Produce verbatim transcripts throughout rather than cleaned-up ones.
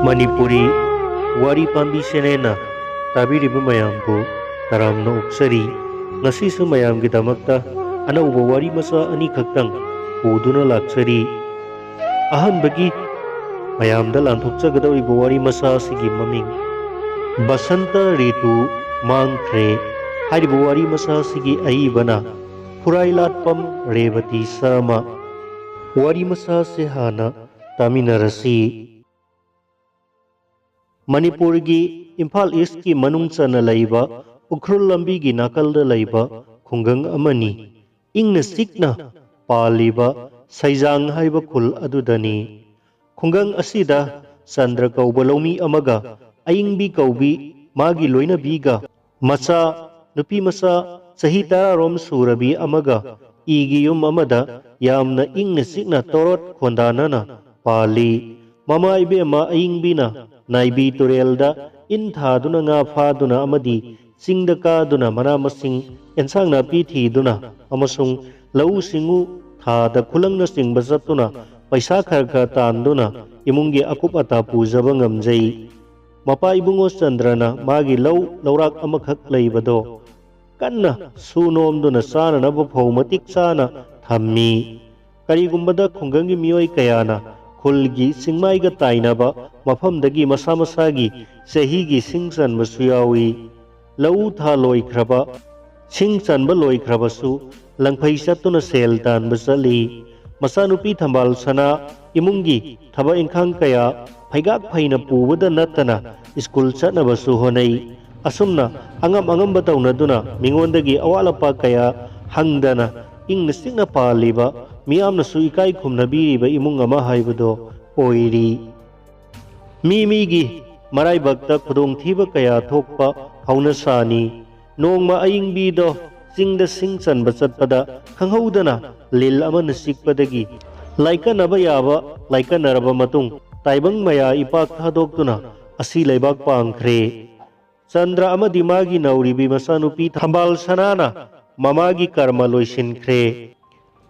ꯃꯅꯤꯄꯨꯔꯤ ꯋꯥꯔꯤ ꯄꯥꯝꯕꯤ ꯆꯦꯅꯦꯜꯅ ꯇꯥꯕꯤꯔꯤꯕ ꯃꯌꯥꯝꯕꯨ ꯇꯔꯥꯝꯅ ꯑꯣꯛꯆꯔꯤ꯫ ꯉꯁꯤꯁꯨ ꯃꯌꯥꯝꯒꯤꯗꯃꯛꯇ ꯑꯅꯧꯕ ꯋꯥꯔꯤ ꯃꯆꯥ ꯑꯅꯤꯈꯛꯇꯪ ꯄꯨꯗꯨꯅ ꯂꯥꯛꯆꯔꯤ꯫ ꯑꯍꯥꯟꯕꯒꯤ ꯃꯌꯥꯝꯗ ꯂꯥꯟꯊꯣꯛꯆꯒꯗꯧꯔꯤꯕ ꯋꯥꯔꯤ ꯃꯆꯥ ꯑꯁꯤꯒꯤ ꯃꯃꯤꯡ ꯕꯁꯟꯇ ꯔꯤꯇꯨ ꯃꯥꯡꯈ꯭ꯔꯦ꯫ ꯍꯥꯏꯔꯤꯕ ꯋꯥꯔꯤ ꯃꯆꯥ ꯑꯁꯤꯒꯤ ꯑꯏꯕꯅ ꯈꯨꯔꯥꯏ ꯂꯥꯠꯄꯝ ꯔꯦꯕꯇꯤ ꯁꯔꯃ꯫ ꯋꯥꯔꯤ ꯃꯆꯥ ꯑꯁꯤ ꯍꯥꯟꯅ ꯇꯥꯃꯤꯟꯅꯔꯁꯤ꯫ ꯃꯅꯤꯄꯨꯔꯒꯤ ꯏꯝꯐꯥꯜ ꯏꯁꯀꯤ ꯃꯅꯨꯡ ꯆꯟꯅ ꯂꯩꯕ ꯎꯈ꯭ꯔꯨꯜ ꯂꯝꯕꯤꯒꯤ ꯅꯥꯀꯜꯗ ꯂꯩꯕ ꯈꯨꯡꯒꯪ ꯑꯃꯅꯤ꯫ ꯏꯪꯅ ꯆꯤꯛꯅ ꯄꯥꯜꯂꯤꯕ ꯁꯩꯖꯥꯡ ꯍꯥꯏꯕ ꯈꯨꯜ ꯑꯗꯨꯗꯅꯤ꯫ ꯈꯨꯡꯒꯪ ꯑꯁꯤꯗ ꯆꯟꯗ꯭ꯔ ꯀꯧꯕ ꯂꯧꯃꯤ ꯑꯃꯒ ꯑꯏꯪꯕꯤ ꯀꯧꯕꯤ ꯃꯥꯒꯤ ꯂꯣꯏꯅꯕꯤꯒ ꯃꯆꯥ, ꯅꯨꯄꯤ ꯃꯆꯥ ꯆꯍꯤ ꯇꯔꯥꯔꯣꯝ ꯁꯨꯔꯕꯤ ꯑꯃꯒ ꯏꯒꯤ ꯌꯨꯝ ꯑꯃꯗ ꯌꯥꯝꯅ ꯏꯪꯅ ꯆꯤꯛꯅ ꯇꯣꯔꯣꯠ ꯈꯣꯟꯗꯥꯅꯅ ꯄꯥꯜꯂꯤ꯫ ꯃꯃꯥ ꯏꯕꯦꯝꯃ ꯑꯏꯪꯕꯤꯅ ꯅꯥꯏꯕꯤ ꯇꯨꯔꯦꯜꯗ ꯏꯟ ꯊꯥꯗꯨꯅ ꯉꯥ ꯐꯥꯗꯨꯅ ꯑꯃꯗꯤ ꯆꯤꯡꯗ ꯀꯥꯗꯨꯅ ꯃꯅꯥ ꯃꯁꯤꯡ, ꯑꯦꯟꯁꯥꯡ ꯅꯥꯄꯤ ꯊꯤꯗꯨꯅ ꯑꯃꯁꯨꯡ ꯂꯧꯎ ꯁꯤꯡꯎ ꯊꯥꯗ ꯈꯨꯂꯪꯅꯆꯤꯡꯕ ꯆꯠꯇꯨꯅ ꯄꯩꯁꯥ ꯈꯔ ꯈꯔ ꯇꯥꯟꯗꯨꯅ ꯏꯃꯨꯡꯒꯤ ꯑꯀꯨꯞ ꯑꯇꯥ ꯄꯨꯖꯕ ꯉꯝꯖꯩ꯫ ꯃꯄꯥ ꯏꯕꯨꯡꯉꯣ ꯆꯟꯗ꯭ꯔꯅ ꯃꯥꯒꯤ ꯂꯧ ꯂꯧꯔꯥꯛ ꯑꯃꯈꯛ ꯂꯩꯕꯗꯣ ꯀꯟꯅ ꯁꯨ ꯅꯣꯝꯗꯨꯅ ꯆꯥꯅꯅꯕ ꯐꯧ ꯃꯇꯤꯛ ꯆꯥꯅ ꯊꯝꯃꯤ꯫ ꯀꯔꯤꯒꯨꯝꯕꯗ ꯈꯨꯡꯒꯪꯒꯤ ꯃꯤꯑꯣꯏ ꯀꯌꯥꯅ ꯈꯨꯜꯒꯤ ꯆꯤꯡꯃꯥꯏꯒ ꯇꯥꯏꯅꯕ ꯃꯐꯝꯗꯒꯤ ꯃꯁꯥ ꯃꯁꯥꯒꯤ ꯆꯍꯤꯒꯤ ꯁꯤꯡ ꯆꯟꯕꯁꯨ ꯌꯥꯎꯏ꯫ ꯂꯧꯎ ꯊꯥ ꯂꯣꯏꯈ꯭ꯔꯕ, ꯁꯤꯡ ꯆꯟꯕ ꯂꯣꯏꯈ꯭ꯔꯕꯁꯨ ꯂꯪꯐꯩ ꯆꯠꯇꯨꯅ ꯁꯦꯜ ꯇꯥꯟꯕ ꯆꯠꯂꯤ꯫ ꯃꯆꯥꯅꯨꯄꯤ ꯊꯝꯕꯥꯜ ꯁꯅꯥ ꯏꯃꯨꯡꯒꯤ ꯊꯕꯛ ꯏꯪꯈꯥꯡ ꯀꯌꯥ ꯐꯩꯒꯥꯛ ꯐꯩꯅ ꯄꯨꯕꯗ ꯅꯠꯇꯅ ꯁ꯭ꯀꯨꯜ ꯆꯠꯅꯕꯁꯨ ꯍꯣꯠꯅꯩ꯫ ꯑꯁꯨꯝꯅ ꯑꯉꯝ ꯑꯉꯝꯕ ꯇꯧꯅꯗꯨꯅ ꯃꯤꯉꯣꯟꯗꯒꯤ ꯑꯋꯥꯠ ꯑꯄꯥ ꯀꯌꯥ ꯍꯪꯗꯅ ꯏꯪꯅ ꯆꯤꯛꯅ ꯄꯥꯜꯂꯤꯕ, ꯃꯤꯌꯥꯝꯅꯁꯨ ꯏꯀꯥꯏ ꯈꯨꯝꯅꯕꯤꯔꯤꯕ ꯏꯃꯨꯡ ꯑꯃ ꯍꯥꯏꯕꯗꯣ ꯑꯣꯏꯔꯤ꯫ ꯃꯤ ꯃꯤꯒꯤ ꯃꯔꯥꯏꯕꯛꯇ ꯈꯨꯗꯣꯡꯊꯤꯕ ꯀꯌꯥ ꯊꯣꯛꯄ ꯍꯧꯅꯁꯥꯅꯤ꯫ ꯅꯣꯡꯃ ꯑꯏꯪꯕꯤꯗꯣ ꯆꯤꯡꯗ ꯁꯤꯡ ꯆꯟꯕ ꯆꯠꯄꯗ ꯈꯪꯍꯧꯗꯅ ꯂꯤꯜ ꯑꯃꯅ ꯆꯤꯛꯄꯗꯒꯤ ꯂꯥꯏꯀꯠꯅꯕ ꯌꯥꯕ ꯂꯥꯏꯀꯠꯅꯔꯕ ꯃꯇꯨꯡ ꯇꯥꯏꯕꯪ ꯃꯌꯥ ꯏꯄꯥꯛ ꯊꯥꯗꯣꯛꯇꯨꯅ ꯑꯁꯤ ꯂꯩꯕꯥꯛ ꯄꯥꯡꯈ꯭ꯔꯦ꯫ ꯆꯟꯗ꯭ꯔ ꯑꯃꯗꯤ ꯃꯥꯒꯤ ꯅꯧꯔꯤꯕꯤ ꯃꯆꯥꯅꯨꯄꯤ ꯊꯝꯕꯥꯜ ꯁꯅꯥꯅ ꯃꯃꯥꯒꯤ ꯀꯔꯃ ꯂꯣꯏꯁꯤꯟꯈ꯭ꯔꯦ꯫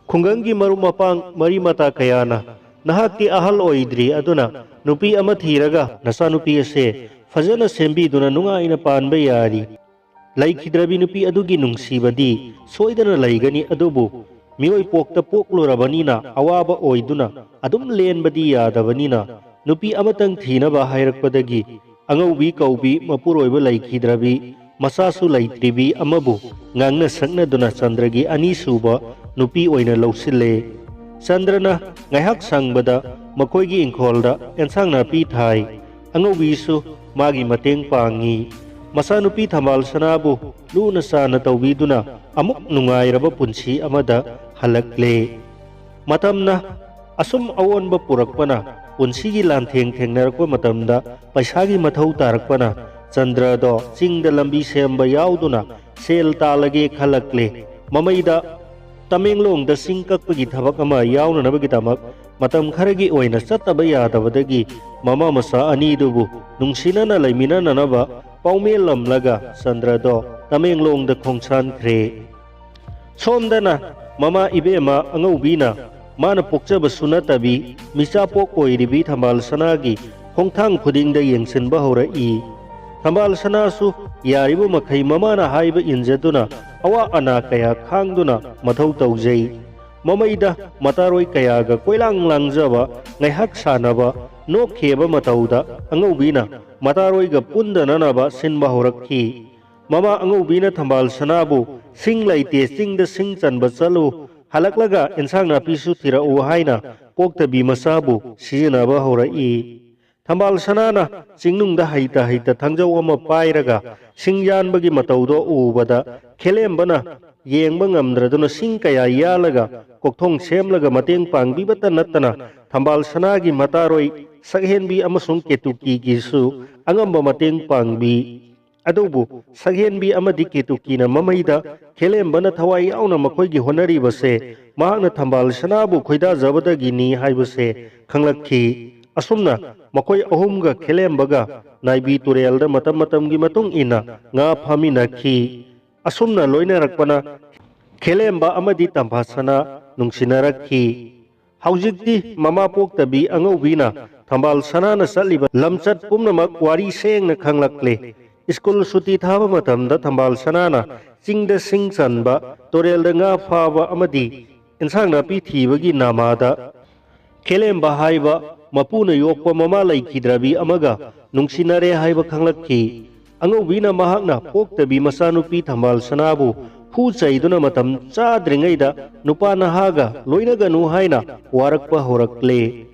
ꯈꯨꯡꯒꯪꯒꯤ ꯃꯔꯨꯞ ꯃꯄꯥꯡ ꯃꯔꯤ ꯃꯇꯥ ꯀꯌꯥꯅ "ꯅꯍꯥꯛꯇꯤ ꯑꯍꯜ ꯑꯣꯏꯗ꯭ꯔꯤ, ꯑꯗꯨꯅ ꯅꯨꯄꯤ ꯑꯃ ꯊꯤꯔꯒ ꯅꯆꯥꯅꯨꯄꯤ ꯑꯁꯦ ꯐꯖꯅ ꯁꯦꯝꯕꯤꯗꯨꯅ ꯅꯨꯡꯉꯥꯏꯅ ꯄꯥꯟꯕ ꯌꯥꯔꯤ꯫ ꯂꯩꯈꯤꯗ꯭ꯔꯕꯤ ꯅꯨꯄꯤ ꯑꯗꯨꯒꯤ ꯅꯨꯡꯁꯤꯕꯗꯤ ꯁꯣꯏꯗꯅ ꯂꯩꯒꯅꯤ, ꯑꯗꯨꯕꯨ ꯃꯤꯑꯣꯏ ꯄꯣꯛꯇ ꯄꯣꯛꯂꯨꯔꯕꯅꯤꯅ ꯑꯋꯥꯕ ꯑꯣꯏꯗꯨꯅ ꯑꯗꯨꯝ ꯂꯦꯟꯕꯗꯤ ꯌꯥꯗꯕꯅꯤꯅ, ꯅꯨꯄꯤ ꯑꯃꯇꯪ ꯊꯤꯅꯕ ꯍꯥꯏꯔꯛꯄꯗꯒꯤ ꯑꯉꯧꯕꯤ ꯀꯧꯕꯤ ꯃꯄꯨꯔꯣꯏꯕ ꯂꯩꯈꯤꯗ꯭ꯔꯕꯤ, ꯃꯆꯥꯁꯨ ꯂꯩꯇ꯭ꯔꯤꯕꯤ ꯑꯃꯕꯨ ꯉꯥꯡꯅ ꯁꯛꯅꯗꯨꯅ ꯆꯟꯗ꯭ꯔꯒꯤ ꯑꯅꯤꯁꯨꯕ ꯅꯨꯄꯤ ꯑꯣꯏꯅ ꯂꯧꯁꯤꯜꯂꯦ꯫ ꯆꯟꯗ꯭ꯔꯅ ꯉꯥꯏꯍꯥꯛ ꯁꯪꯕꯗ ꯃꯈꯣꯏꯒꯤ ꯏꯪꯈꯣꯜꯗ ꯑꯦꯟꯁꯥꯡ ꯅꯥꯄꯤ ꯊꯥꯏ꯫ ꯑꯉꯧꯕꯤꯁꯨ ꯃꯥꯒꯤ ꯃꯇꯦꯡ ꯄꯥꯡꯉꯤ꯫ ꯃꯆꯥꯅꯨꯄꯤ ꯊꯝꯕꯥꯜ ꯁꯅꯥꯕꯨ ꯂꯨꯅ ꯆꯥꯅ ꯇꯧꯕꯤꯗꯨꯅ ꯑꯃꯨꯛ ꯅꯨꯡꯉꯥꯏꯔꯕ ꯄꯨꯟꯁꯤ ꯑꯃꯗ ꯍꯜꯂꯛꯂꯦ꯫ ꯃꯇꯝꯅ ꯑꯁꯨꯝ ꯑꯑꯣꯟꯕ ꯄꯨꯔꯛꯄꯅ, ꯄꯨꯟꯁꯤꯒꯤ ꯂꯥꯟꯊꯦꯡ ꯊꯦꯡꯅꯔꯛꯄ ꯃꯇꯝꯗ ꯄꯩꯁꯥꯒꯤ ꯃꯊꯧ ꯇꯥꯔꯛꯄꯅ, ꯆꯟꯗ꯭ꯔꯗꯣ ꯆꯤꯡꯗ ꯂꯝꯕꯤ ꯁꯦꯝꯕ ꯌꯥꯎꯗꯨꯅ ꯁꯦꯜ ꯇꯥꯜꯂꯒꯦ ꯈꯜꯂꯛꯂꯦ꯫ ꯃꯃꯩꯗ ꯇꯃꯦꯡꯂꯣꯡꯗ ꯆꯤꯡ ꯀꯛꯄꯒꯤ ꯊꯕꯛ ꯑꯃ ꯌꯥꯎꯅꯅꯕꯒꯤꯗꯃꯛ ꯃꯇꯝ ꯈꯔꯒꯤ ꯑꯣꯏꯅ ꯆꯠꯇꯕ ꯌꯥꯗꯕꯗꯒꯤ ꯃꯃꯥ ꯃꯆꯥ ꯑꯅꯤꯗꯨꯕꯨ ꯅꯨꯡꯁꯤꯅꯅ ꯂꯩꯃꯤꯟꯅꯅꯅꯕ ꯄꯥꯎꯃꯦꯜꯂꯝꯂꯒ ꯆꯟꯗ꯭ꯔꯗꯣ ꯇꯃꯦꯡꯂꯣꯡꯗ ꯈꯣꯡꯁꯥꯟꯈ꯭ꯔꯦ꯫ ꯁꯣꯝꯗꯅ ꯃꯃꯥ ꯏꯕꯦꯝꯃ ꯑꯉꯧꯕꯤꯅ ꯃꯥꯅ ꯄꯣꯛꯆꯕꯁꯨ ꯅꯠꯇꯕꯤ ꯃꯤꯆꯥꯄꯣꯛ ꯑꯣꯏꯔꯤꯕꯤ ꯊꯝꯕꯥꯜ ꯁꯅꯥꯒꯤ ꯈꯣꯡꯊꯥꯡ ꯈꯨꯗꯤꯡꯗ ꯌꯦꯡꯁꯤꯟꯕ ꯍꯧꯔꯛꯏ꯫ ꯊꯝꯕꯥꯜ ꯁꯅꯥꯁꯨ ꯌꯥꯔꯤꯕ ꯃꯈꯩ ꯃꯃꯥꯅ ꯍꯥꯏꯕ ꯏꯟꯖꯗꯨꯅ ꯑꯋꯥ ꯑꯅꯥ ꯀꯌꯥ ꯈꯥꯡꯗꯨꯅ ꯃꯊꯧ ꯇꯧꯖꯩ꯫ ꯃꯃꯩꯗ ꯃꯇꯥꯔꯣꯏ ꯀꯌꯥꯒ ꯀꯣꯏꯂꯥꯡ ꯂꯥꯡꯖꯕ, ꯉꯥꯏꯍꯥꯛ ꯁꯥꯟꯅꯕ, ꯅꯣꯛꯈꯤꯕ ꯃꯇꯧꯗ ꯑꯉꯧꯕꯤꯅ ꯃꯇꯥꯔꯣꯏꯒ ꯄꯨꯟꯗꯅꯅꯕ ꯁꯤꯟꯕ ꯍꯧꯔꯛꯈꯤ꯫ ꯃꯃꯥ ꯑꯉꯧꯕꯤꯅ ꯊꯝꯕꯥꯜ ꯁꯅꯥꯕꯨ "ꯁꯤꯡ ꯂꯩꯇꯦ, ꯆꯤꯡꯗ ꯁꯤꯡ ꯆꯟꯕ ꯆꯠꯂꯨ, ꯍꯜꯂꯛꯂꯒ ꯏꯟꯁꯥꯡ ꯅꯥꯄꯤꯁꯨ ꯊꯤꯔꯛꯎ" ꯍꯥꯏꯅ ꯄꯣꯛꯇꯕꯤ ꯃꯆꯥꯕꯨ ꯁꯤꯖꯤꯟꯅꯕ ꯍꯧꯔꯛꯏ꯫ ꯊꯝꯕꯥꯜ ꯁꯅꯥꯅ ꯆꯤꯡꯅꯨꯡꯗ ꯍꯩꯇ ꯍꯩꯇ ꯊꯥꯡꯖꯧ ꯑꯃ ꯄꯥꯏꯔꯒ ꯁꯤꯡ ꯌꯥꯟꯕꯒꯤ ꯃꯇꯧꯗꯣ ꯎꯕꯗ, ꯈꯦꯂꯦꯝꯕꯅ ꯌꯦꯡꯕ ꯉꯝꯗ꯭ꯔꯗꯨꯅ ꯁꯤꯡ ꯀꯌꯥ ꯌꯥꯜꯂꯒ ꯀꯣꯛꯊꯣꯡ ꯁꯦꯝꯂꯒ ꯃꯇꯦꯡ ꯄꯥꯡꯕꯤꯕꯇ ꯅꯠꯇꯅ, ꯊꯝꯕꯥꯜ ꯁꯅꯥꯒꯤ ꯃꯇꯥꯔꯣꯏ ꯁꯛꯍꯦꯟꯕꯤ ꯑꯃꯁꯨꯡ ꯀꯦꯇꯨꯀꯤꯒꯤꯁꯨ ꯑꯉꯝꯕ ꯃꯇꯦꯡ ꯄꯥꯡꯕꯤ꯫ ꯑꯗꯨꯕꯨ ꯁꯛꯍꯦꯟꯕꯤ ꯑꯃꯗꯤ ꯀꯦꯇꯨꯀꯤꯅ ꯃꯃꯩꯗ ꯈꯦꯂꯦꯝꯕꯅ ꯊꯋꯥꯏ ꯌꯥꯎꯅ ꯃꯈꯣꯏꯒꯤ ꯍꯣꯠꯅꯔꯤꯕꯁꯦ ꯃꯍꯥꯛꯅ ꯊꯝꯕꯥꯜ ꯁꯅꯥꯕꯨ ꯈꯣꯏꯗꯥꯖꯕꯗꯒꯤꯅꯤ ꯍꯥꯏꯕꯁꯦ ꯈꯪꯂꯛꯈꯤ꯫ ꯑꯁꯨꯝꯅ ꯃꯈꯣꯏ ꯑꯍꯨꯝꯒ ꯈꯦꯂꯦꯝꯕꯒ ꯅꯥꯏꯕꯤ ꯇꯨꯔꯦꯜꯗ ꯃꯇꯝ ꯃꯇꯝꯒꯤ ꯃꯇꯨꯡ ꯏꯟꯅ ꯉꯥ ꯐꯥꯃꯤꯟꯅꯈꯤ꯫ ꯑꯁꯨꯝꯅ ꯂꯣꯏꯅꯔꯛꯄꯅ ꯈꯦꯂꯦꯝꯕ ꯑꯃꯗꯤ ꯇꯝꯐꯥꯁꯅꯥ ꯅꯨꯡꯁꯤꯅꯔꯛꯈꯤ꯫ ꯍꯧꯖꯤꯛꯇꯤ ꯃꯃꯥ ꯄꯣꯛꯇꯕꯤ ꯑꯉꯧꯕꯤꯅ ꯊꯝꯕꯥꯜ ꯁꯅꯥꯅ ꯆꯠꯂꯤꯕ ꯂꯝꯆꯠ ꯄꯨꯝꯅꯃꯛ ꯋꯥꯔꯤ ꯁꯦꯡꯅ ꯈꯪꯂꯛꯂꯦ꯫ ꯁ꯭ꯀꯨꯜ ꯁꯨꯇꯤ ꯊꯥꯕ ꯃꯇꯝꯗ ꯊꯝꯕꯥꯜ ꯁꯅꯥꯅ ꯆꯤꯡꯗ ꯁꯤꯡ ꯆꯟꯕ, ꯇꯨꯔꯦꯜꯗ ꯉꯥ ꯐꯥꯕ ꯑꯃꯗꯤ ꯏꯟꯁꯥꯡ ꯅꯥꯄꯤ ꯊꯤꯕꯒꯤ ꯅꯥꯃꯥꯗ ꯈꯦꯂꯦꯝꯕ ꯍꯥꯏꯕ ꯃꯄꯨꯅ ꯌꯣꯛꯄ ꯃꯃꯥ ꯂꯩꯈꯤꯗ꯭ꯔꯕꯤ ꯑꯃꯒ ꯅꯨꯡꯁꯤꯅꯔꯦ ꯍꯥꯏꯕ ꯈꯪꯂꯛꯈꯤ꯫ ꯑꯉꯧꯕꯤꯅ ꯃꯍꯥꯛꯅ ꯄꯣꯛꯇꯕꯤ ꯃꯆꯥꯅꯨꯄꯤ ꯊꯝꯕꯥꯜ ꯁꯅꯥꯕꯨ ꯐꯨ ꯆꯩꯗꯨꯅ ꯃꯇꯝ ꯆꯥꯗ꯭ꯔꯤꯉꯩꯗ ꯅꯨꯄꯥ ꯅꯍꯥꯒ ꯂꯣꯏꯅꯒꯅꯨ ꯍꯥꯏꯅ ꯋꯥꯔꯛꯄ ꯍꯧꯔꯛꯂꯦ꯫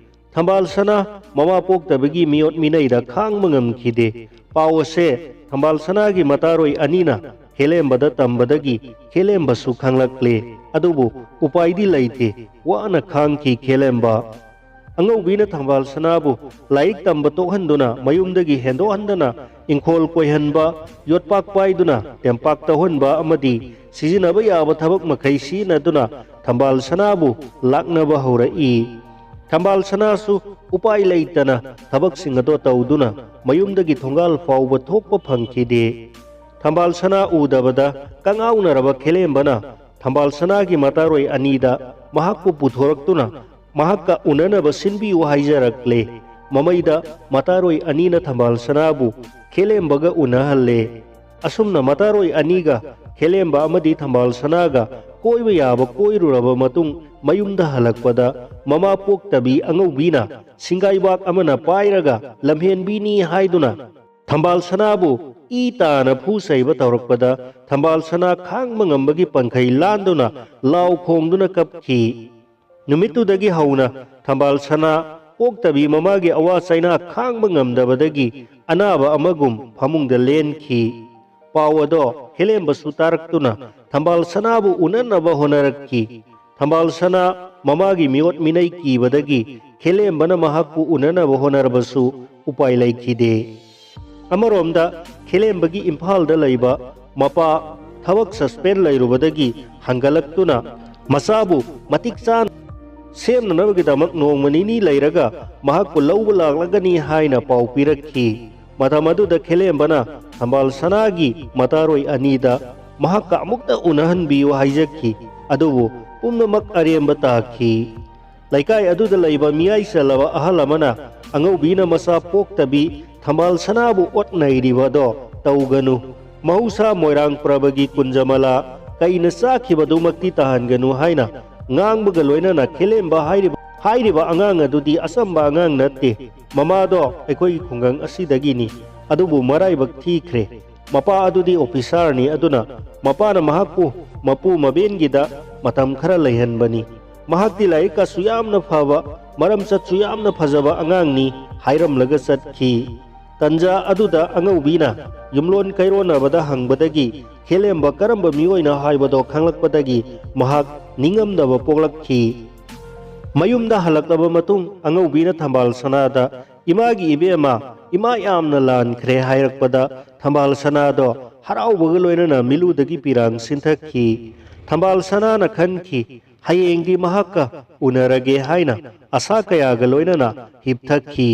ꯊꯝꯕꯥꯜ ꯁꯅꯥ ꯃꯃꯥ ꯄꯣꯛꯇꯕꯒꯤ ꯃꯤꯑꯣꯠ ꯃꯤꯅꯩꯗ ꯈꯥꯡꯕ ꯉꯝꯈꯤꯗꯦ꯫ ꯄꯥꯎ ꯑꯁꯦ ꯊꯝꯕꯥꯜ ꯁꯅꯥꯒꯤ ꯃꯇꯥꯔꯣꯏ ꯑꯅꯤꯅ ꯈꯦꯂꯦꯝꯕꯗ ꯇꯝꯕꯗꯒꯤ ꯈꯦꯂꯦꯝꯕꯁꯨ ꯈꯪꯂꯛꯂꯦ꯫ ꯑꯗꯨꯕꯨ ꯎꯄꯥꯏꯗꯤ ꯂꯩꯇꯦ꯫ ꯋꯥꯅ ꯈꯥꯡꯈꯤ ꯈꯦꯂꯦꯝꯕ꯫ ꯑꯉꯧꯕꯤꯅ ꯊꯝꯕꯥꯜ ꯁꯅꯥꯕꯨ ꯂꯥꯏꯔꯤꯛ ꯇꯝꯕ ꯇꯣꯛꯍꯟꯗꯨꯅ ꯃꯌꯨꯝꯗꯒꯤ ꯍꯦꯟꯗꯣꯛꯍꯟꯗꯅ ꯏꯪꯈꯣꯜ ꯀꯣꯏꯍꯟꯕ, ꯌꯣꯠꯄꯥꯛ ꯄꯥꯏꯗꯨꯅ ꯇꯦꯝꯄꯥꯛ ꯇꯧꯍꯟꯕ ꯑꯃꯗꯤ ꯁꯤꯖꯤꯟꯅꯕ ꯌꯥꯕ ꯊꯕꯛ ꯃꯈꯩ ꯁꯤꯖꯤꯟꯅꯗꯨꯅ ꯊꯝꯕꯥꯜ ꯁꯅꯥꯕꯨ ꯂꯥꯛꯅꯕ ꯍꯧꯔꯛꯏ꯫ ꯊꯝꯕꯥꯜ ꯁꯅꯥꯁꯨ ꯎꯄꯥꯏ ꯂꯩꯇꯅ ꯊꯕꯛꯁꯤꯡ ꯑꯗꯣ ꯇꯧꯗꯨꯅ ꯃꯌꯨꯝꯗꯒꯤ ꯊꯣꯡꯒꯥꯜ ꯐꯥꯎꯕ ꯊꯣꯛꯄ ꯐꯪꯈꯤꯗꯦ꯫ ꯊꯝꯕꯥꯜ ꯁꯅꯥ ꯎꯗꯕꯗ ꯀꯉꯥꯎꯅꯔꯕ ꯈꯦꯂꯦꯝꯕꯅ ꯊꯝꯕꯥꯜ ꯁꯅꯥꯒꯤ ꯃꯇꯥꯔꯣꯏ ꯑꯅꯤꯗ ꯃꯍꯥꯛꯄꯨ ꯄꯨꯊꯣꯔꯛꯇꯨꯅ ꯃꯍꯥꯛꯀ ꯎꯅꯅꯕ ꯁꯤꯟꯕꯤꯌꯨ ꯍꯥꯏꯖꯔꯛꯂꯦ꯫ ꯃꯃꯩꯗ ꯃꯇꯥꯔꯣꯏ ꯑꯅꯤꯅ ꯊꯝꯕꯥꯜ ꯁꯅꯥꯕꯨ ꯈꯦꯂꯦꯝꯕꯒ ꯎꯅꯍꯜꯂꯦ꯫ ꯑꯁꯨꯝꯅ ꯃꯇꯥꯔꯣꯏ ꯑꯅꯤꯒ ꯈꯦꯂꯦꯝꯕ ꯑꯃꯗꯤ ꯊꯝꯕꯥꯜ ꯁꯅꯥꯒ ꯀꯣꯏꯕ ꯌꯥꯕ ꯀꯣꯏꯔꯨꯔꯕ ꯃꯇꯨꯡ ꯃꯌꯨꯝꯗ ꯍꯜꯂꯛꯄꯗ ꯃꯃꯥ ꯄꯣꯛꯇꯕꯤ ꯑꯉꯧꯕꯤꯅ ꯁꯤꯡꯒꯥꯏꯕꯥꯛ ꯑꯃꯅ ꯄꯥꯏꯔꯒ ꯂꯝꯍꯦꯟꯕꯤꯅꯤ ꯍꯥꯏꯗꯨꯅ ꯊꯝꯕꯥꯜ ꯁꯅꯥꯕꯨ ꯏ ꯇꯥꯅ ꯐꯨ ꯆꯩꯕ ꯇꯧꯔꯛꯄꯗ ꯊꯝꯕꯥꯜ ꯁꯅꯥ ꯈꯥꯡꯕ ꯉꯝꯕꯒꯤ ꯄꯟꯈꯩ ꯂꯥꯟꯗꯨꯅ ꯂꯥꯎ ꯈꯣꯡꯗꯨꯅ ꯀꯞꯈꯤ꯫ ꯅꯨꯃꯤꯠꯇꯨꯗꯒꯤ ꯍꯧꯅ ꯊꯝꯕꯥꯜ ꯁꯅꯥ ꯄꯣꯛꯇꯕꯤ ꯃꯃꯥꯒꯤ ꯑꯋꯥ ꯆꯩꯅꯥ ꯈꯥꯡꯕ ꯉꯝꯗꯕꯗꯒꯤ ꯑꯅꯥꯕ ꯑꯃꯒꯨꯝ ꯐꯃꯨꯡꯗ ꯂꯦꯟꯈꯤ꯫ ꯄꯥꯎ ꯑꯗꯣ ꯈꯦꯂꯦꯝꯕꯁꯨ ꯇꯥꯔꯛꯇꯨꯅ ꯊꯝꯕꯥꯜ ꯁꯅꯥꯕꯨ ꯎꯅꯅꯕ ꯍꯣꯠꯅꯔꯛꯈꯤ꯫ ꯊꯝꯕꯥꯜ ꯁꯅꯥ ꯃꯃꯥꯒꯤ ꯃꯤꯑꯣꯠ ꯃꯤꯅꯩ ꯀꯤꯕꯗꯒꯤ ꯈꯦꯂꯦꯝꯕꯅ ꯃꯍꯥꯛꯄꯨ ꯎꯅꯅꯕ ꯍꯣꯠꯅꯔꯕꯁꯨ ꯎꯄꯥꯏ ꯂꯩꯈꯤꯗꯦ꯫ ꯑꯃꯔꯣꯝꯗ ꯈꯦꯂꯦꯝꯕꯒꯤ ꯏꯝꯐꯥꯜꯗ ꯂꯩꯕ ꯃꯄꯥ ꯊꯕꯛ ꯁꯁꯄꯦꯟ ꯂꯩꯔꯨꯕꯗꯒꯤ ꯍꯟꯒꯠꯂꯛꯇꯨꯅ ꯃꯆꯥꯕꯨ ꯃꯇꯤꯛ ꯆꯥꯅ ꯁꯦꯝꯅꯅꯕꯒꯤꯗꯃꯛ ꯅꯣꯡꯃ ꯅꯤꯅꯤ ꯂꯩꯔꯒ ꯃꯍꯥꯛꯄꯨ ꯂꯧꯕ ꯂꯥꯛꯂꯒꯅꯤ ꯍꯥꯏꯅ ꯄꯥꯎ ꯄꯤꯔꯛꯈꯤ꯫ ꯃꯇꯝ ꯑꯗꯨꯗ ꯈꯦꯂꯦꯝꯕꯅ ꯊꯝꯕꯥꯜ ꯁꯅꯥꯒꯤ ꯃꯇꯥꯔꯣꯏ ꯑꯅꯤꯗ ꯃꯍꯥꯛꯀ ꯑꯃꯨꯛꯇ ꯎꯅꯍꯟꯕꯤꯌꯨ ꯍꯥꯏꯖꯈꯤ꯫ ꯑꯗꯨꯕꯨ ꯄꯨꯝꯅꯃꯛ ꯑꯔꯦꯝꯕ ꯇꯥꯈꯤ꯫ ꯂꯩꯀꯥꯏ ꯑꯗꯨꯗ ꯂꯩꯕ ꯃꯤꯌꯥꯏ ꯆꯜꯂꯕ ꯑꯍꯜ ꯑꯃꯅ ꯑꯉꯧꯕꯤꯅ ꯃꯆꯥ ꯄꯣꯛꯇꯕꯤ ꯊꯝꯕꯥꯜ ꯁꯅꯥꯕꯨ ꯑꯣꯠ ꯅꯩꯔꯤꯕ ꯑꯗꯣ ꯇꯧꯒꯅꯨ꯫ ꯃꯍꯧꯁꯥ ꯃꯣꯏꯔꯥꯡ ꯄ꯭ꯔꯚꯒꯤ ꯀꯨꯟꯖꯃꯂꯥ ꯀꯩꯅ ꯆꯥꯈꯤꯕꯗꯨꯃꯛꯇꯤ ꯇꯥꯍꯟꯒꯅꯨ ꯍꯥꯏꯅ ꯉꯥꯡꯕꯒ ꯂꯣꯏꯅꯅ ꯈꯦꯂꯦꯝꯕ ꯍꯥꯏꯔꯤꯕ, ꯍꯥꯏꯔꯤꯕ ꯑꯉꯥꯡ ꯑꯗꯨꯗꯤ ꯑꯆꯝꯕ ꯑꯉꯥꯡ ꯅꯠꯇꯦ꯫ ꯃꯃꯥꯗꯣ ꯑꯩꯈꯣꯏꯒꯤ ꯈꯨꯡꯒꯪ ꯑꯁꯤꯗꯒꯤꯅꯤ, ꯑꯗꯨꯕꯨ ꯃꯔꯥꯏꯕꯛ ꯊꯤꯈ꯭ꯔꯦ꯫ ꯃꯄꯥ ꯑꯗꯨꯗꯤ ꯑꯣꯐꯤꯁꯥꯔꯅꯤ, ꯑꯗꯨꯅ ꯃꯄꯥꯅ ꯃꯍꯥꯛꯄꯨ ꯃꯄꯨ ꯃꯕꯦꯟꯒꯤꯗ ꯃꯇꯝ ꯈꯔ ꯂꯩꯍꯟꯕꯅꯤ꯫ ꯃꯍꯥꯛꯇꯤ ꯂꯥꯏꯔꯤꯛ ꯀꯥꯁꯨ ꯌꯥꯝꯅ ꯐꯕ, ꯃꯔꯝ ꯆꯠꯁꯨ ꯌꯥꯝꯅ ꯐꯖꯕ ꯑꯉꯥꯡꯅꯤ ꯍꯥꯏꯔꯝꯂꯒ ꯆꯠꯈꯤ꯫ ꯇꯟꯖꯥ ꯑꯗꯨꯗ ꯑꯉꯧꯕꯤꯅ ꯌꯨꯝꯂꯣꯟ ꯀꯩꯔꯣꯟꯅꯕꯗ ꯍꯪꯕꯗꯒꯤ ꯈꯦꯂꯦꯝꯕ ꯀꯔꯝꯕ ꯃꯤꯑꯣꯏꯅꯣ ꯍꯥꯏꯕꯗꯣ ꯈꯪꯂꯛꯄꯗꯒꯤ ꯃꯍꯥꯛ ꯅꯤꯡꯉꯝꯗꯕ ꯄꯣꯛꯂꯛꯈꯤ꯫ ꯃꯌꯨꯝꯗ ꯍꯜꯂꯛꯂꯕ ꯃꯇꯨꯡ ꯑꯉꯧꯕꯤꯅ ꯊꯝꯕꯥꯜ ꯁꯅꯥꯗ, "ꯏꯃꯥꯒꯤ ꯏꯕꯦꯝꯃ, ꯏꯃꯥ ꯌꯥꯝꯅ ꯂꯥꯟꯈ꯭ꯔꯦ" ꯍꯥꯏꯔꯛꯄꯗ ꯊꯝꯕꯥꯜ ꯁꯅꯥꯗꯣ ꯍꯔꯥꯎꯕꯒ ꯂꯣꯏꯅꯅ ꯃꯤꯂꯨꯗꯒꯤ ꯄꯤꯔꯥꯡ ꯁꯤꯟꯊꯈꯤ꯫ ꯊꯝꯕꯥꯜ ꯁꯅꯥꯅ ꯈꯟꯈꯤ, "ꯍꯌꯦꯡꯗꯤ ꯃꯍꯥꯛꯀ ꯎꯅꯔꯒꯦ" ꯍꯥꯏꯅ ꯑꯁꯥ ꯀꯌꯥꯒ ꯂꯣꯏꯅꯅ ꯍꯤꯞꯊꯈꯤ꯫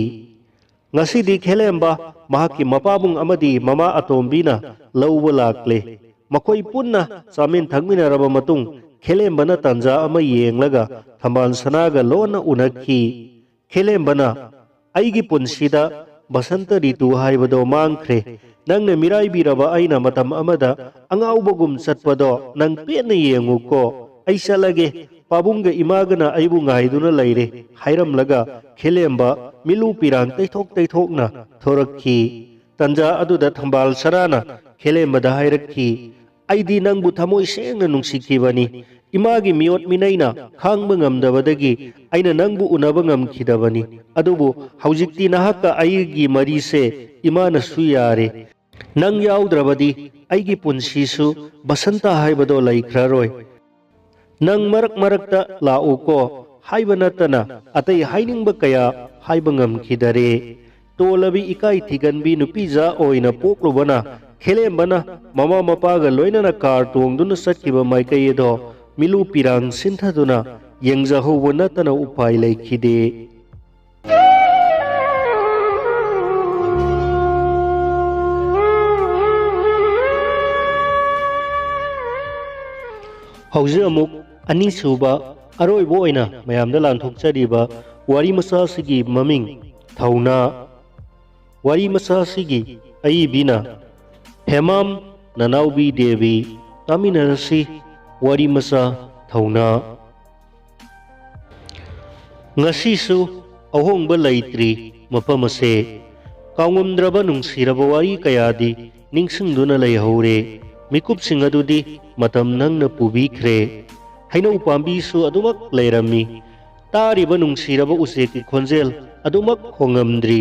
ꯉꯁꯤꯗꯤ ꯈꯦꯂꯦꯝꯕ ꯃꯍꯥꯛꯀꯤ ꯃꯄꯥꯕꯨꯡ ꯑꯃꯗꯤ ꯃꯃꯥ ꯑꯇꯣꯝꯕꯤꯅ ꯂꯧꯕ ꯂꯥꯛꯂꯦ꯫ ꯃꯈꯣꯏ ꯄꯨꯟꯅ ꯆꯥꯃꯤꯟ ꯊꯛꯃꯤꯟꯅꯔꯕ ꯃꯇꯨꯡ, ꯈꯦꯂꯦꯝꯕꯅ ꯇꯥꯟꯖꯥ ꯑꯃ ꯌꯦꯡꯂꯒ ꯊꯝꯕꯥꯜ ꯁꯅꯥꯒ ꯂꯣꯟꯅ ꯎꯅꯈꯤ꯫ ꯈꯦꯂꯦꯝꯕꯅ, "ꯑꯩꯒꯤ ꯄꯨꯟꯁꯤꯗ ꯕꯁꯟꯇ ꯔꯤꯇꯨ ꯍꯥꯏꯕꯗꯣ ꯃꯥꯡꯈ꯭ꯔꯦ꯫ ꯅꯪꯅ ꯃꯤꯔꯥꯏꯕꯤꯔꯕ ꯑꯩꯅ ꯃꯇꯝ ꯑꯃꯗ ꯑꯉꯥꯎꯕꯒꯨꯝ ꯆꯠꯄꯗꯣ ꯅꯪ ꯄꯦꯟꯅ ꯌꯦꯡꯉꯨꯀꯣ꯫ ꯑꯩ ꯆꯠꯂꯒꯦ꯫ ꯄꯥꯕꯨꯡꯒ ꯏꯃꯥꯒꯅ ꯑꯩꯕꯨ ꯉꯥꯏꯗꯨꯅ ꯂꯩꯔꯦ" ꯍꯥꯏꯔꯝꯂꯒ ꯈꯦꯂꯦꯝꯕ ꯃꯤꯂꯨ ꯄꯤꯔꯥꯡ ꯇꯩꯊꯣꯛ ꯇꯩꯊꯣꯛꯅ ꯊꯣꯔꯛꯈꯤ꯫ ꯇꯟꯖꯥ ꯑꯗꯨꯗ ꯊꯝꯕꯥꯜ ꯁꯅꯥꯅ ꯈꯦꯂꯦꯝꯕꯗ ꯍꯥꯏꯔꯛꯈꯤ, "ꯑꯩꯗꯤ ꯅꯪꯕꯨ ꯊꯃꯣꯏ ꯁꯦꯡꯅ ꯅꯨꯡꯁꯤꯈꯤꯕꯅꯤ꯫ ꯏꯃꯥꯒꯤ ꯃꯤꯑꯣꯠ ꯃꯤꯅꯩꯅ ꯈꯥꯡꯕ ꯉꯝꯗꯕꯗꯒꯤ ꯑꯩꯅ ꯅꯪꯕꯨ ꯎꯅꯕ ꯉꯝꯈꯤꯗꯕꯅꯤ꯫ ꯑꯗꯨꯕꯨ ꯍꯧꯖꯤꯛꯇꯤ ꯅꯍꯥꯛꯀ ꯑꯩꯒꯤ ꯃꯔꯤꯁꯦ ꯏꯃꯥꯅꯁꯨ ꯌꯥꯔꯦ꯫ ꯅꯪ ꯌꯥꯎꯗ꯭ꯔꯕꯗꯤ ꯑꯩꯒꯤ ꯄꯨꯟꯁꯤꯁꯨ ꯕꯁꯟꯇ ꯍꯥꯏꯕꯗꯣ ꯂꯩꯈ꯭ꯔꯔꯣꯏ꯫ ꯅꯪ ꯃꯔꯛ ꯃꯔꯛꯇ ꯂꯥꯛꯎꯀꯣ" ꯍꯥꯏꯕ ꯅꯠꯇꯅ ꯑꯇꯩ ꯍꯥꯏꯅꯤꯡꯕ ꯀꯌꯥ ꯍꯥꯏꯕ ꯉꯝꯈꯤꯗꯔꯦ꯫ ꯇꯣꯜꯂꯕꯤ ꯏꯀꯥꯏ ꯊꯤꯒꯟꯕꯤ ꯅꯨꯄꯤꯖꯥ ꯑꯣꯏꯅ ꯄꯣꯛꯂꯨꯕꯅ ꯈꯦꯂꯦꯝꯕꯅ ꯃꯃꯥ ꯃꯄꯥꯒ ꯂꯣꯏꯅꯅ ꯀꯥꯔ ꯇꯣꯡꯗꯨꯅ ꯆꯠꯈꯤꯕ ꯃꯥꯏꯀꯩ ꯑꯗꯣ ꯃꯤꯂꯨ ꯄꯤꯔꯥꯡ ꯁꯤꯟꯊꯗꯨꯅ ꯌꯦꯡꯖꯍꯧꯕ ꯅꯠꯇꯅ ꯎꯄꯥꯏ ꯂꯩꯈꯤꯗꯦ꯫ ꯍꯧꯖꯤꯛ ꯑꯃꯨꯛ ꯑꯅꯤꯁꯨꯕ ꯑꯔꯣꯏꯕ ꯑꯣꯏꯅ ꯃꯌꯥꯝꯗ ꯂꯥꯟꯊꯣꯛꯆꯔꯤꯕ ꯋꯥꯔꯤ ꯃꯆꯥꯁꯤꯒꯤ ꯃꯃꯤꯡ ꯊꯧꯅꯥ꯫ ꯋꯥꯔꯤ ꯃꯆꯥꯁꯤꯒꯤ ꯑꯏꯕꯤꯅ ꯍꯦꯃꯥꯝ ꯅꯅꯥꯎꯕꯤ ꯗꯦꯕꯤ꯫ ꯇꯥꯃꯤꯟꯅꯔꯁꯤ ꯋꯥꯔꯤ ꯃꯆꯥ ꯊꯧꯅꯥ꯫ ꯉꯁꯤꯁꯨ ꯑꯍꯣꯡꯕ ꯂꯩꯇ꯭ꯔꯤ ꯃꯐꯝ ꯑꯁꯦ꯫ ꯀꯥꯎꯉꯝꯗ꯭ꯔꯕ ꯅꯨꯡꯁꯤꯔꯕ ꯋꯥꯔꯤ ꯀꯌꯥꯗꯤ ꯅꯤꯡꯁꯤꯡꯗꯨꯅ ꯂꯩꯍꯧꯔꯦ꯫ ꯃꯤꯀꯨꯞꯁꯤꯡ ꯑꯗꯨꯗꯤ ꯃꯇꯝ ꯅꯪꯅ ꯄꯨꯕꯤꯈ꯭ꯔꯦ꯫ ꯍꯩꯅꯧ ꯄꯥꯝꯕꯤꯁꯨ ꯑꯗꯨꯃꯛ ꯂꯩꯔꯝꯃꯤ꯫ ꯇꯥꯔꯤꯕ ꯅꯨꯡꯁꯤꯔꯕ ꯎꯆꯦꯛꯀꯤ ꯈꯣꯟꯖꯦꯜ ꯑꯗꯨꯃꯛ ꯈꯣꯡꯉꯝꯗ꯭ꯔꯤ꯫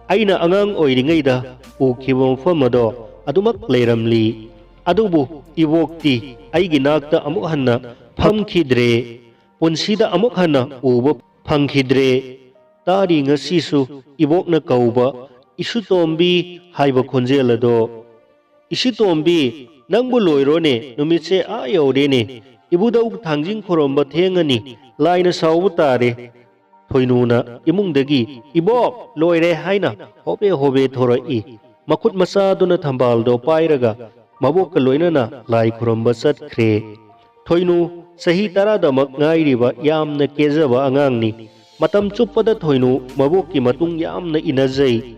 ꯑꯩꯅ ꯑꯉꯥꯡ ꯑꯣꯏꯔꯤꯉꯩꯗ ꯎꯈꯤꯕ ꯃꯐꯝ ꯑꯗꯣ ꯑꯗꯨꯃꯛ ꯂꯩꯔꯝꯂꯤ꯫ ꯑꯗꯨꯕꯨ ꯏꯕꯣꯛꯇꯤ ꯑꯩꯒꯤ ꯅꯥꯛꯇ ꯑꯃꯨꯛ ꯍꯟꯅ ꯐꯝꯈꯤꯗ꯭ꯔꯦ꯫ ꯄꯨꯟꯁꯤꯗ ꯑꯃꯨꯛ ꯍꯟꯅ ꯎꯕ ꯐꯪꯈꯤꯗ꯭ꯔꯦ꯫ ꯇꯥꯔꯤ ꯉꯁꯤꯁꯨ ꯏꯕꯣꯛꯅ ꯀꯧꯕ "ꯏꯁꯨꯇꯣꯝꯕꯤ" ꯍꯥꯏꯕ ꯈꯣꯟꯖꯦꯜ ꯑꯗꯣ꯫ "ꯏꯁꯨꯇꯣꯝꯕꯤ, ꯅꯪꯕꯨ ꯂꯣꯏꯔꯣꯅꯦ, ꯅꯨꯃꯤꯠꯁꯦ ꯑꯥ ꯌꯧꯔꯦꯅꯦ, ꯏꯕꯨꯙꯧ ꯊꯥꯡꯖꯤꯡ ꯈꯨꯔꯨꯝꯕ ꯊꯦꯡꯉꯅꯤ, ꯂꯥꯏꯅ ꯁꯥꯎꯕ ꯇꯥꯔꯦ"꯫ ꯊꯣꯏꯅꯨꯅ ꯏꯃꯨꯡꯗꯒꯤ "ꯏꯕꯣꯛ, ꯂꯣꯏꯔꯦ" ꯍꯥꯏꯅ ꯍꯣꯕꯦ ꯍꯣꯕꯦ ꯊꯣꯔꯛꯏ꯫ ꯃꯈꯨꯠ ꯃꯆꯥꯗꯨꯅ ꯊꯝꯕꯥꯜꯗꯣ ꯄꯥꯏꯔꯒ ꯃꯕꯣꯛꯀ ꯂꯣꯏꯅꯅ ꯂꯥꯏ ꯈꯨꯔꯨꯝꯕ ꯆꯠꯈ꯭ꯔꯦ꯫ ꯊꯣꯏꯅꯨ ꯆꯍꯤ ꯇꯔꯥꯗꯃꯛ ꯉꯥꯏꯔꯤꯕ ꯌꯥꯝꯅ ꯀꯦꯖꯕ ꯑꯉꯥꯡꯅꯤ꯫ ꯃꯇꯝ ꯆꯨꯞꯄꯗ ꯊꯣꯏꯅꯨ ꯃꯕꯣꯛꯀꯤ ꯃꯇꯨꯡ ꯌꯥꯝꯅ ꯏꯟꯅꯖꯩ꯫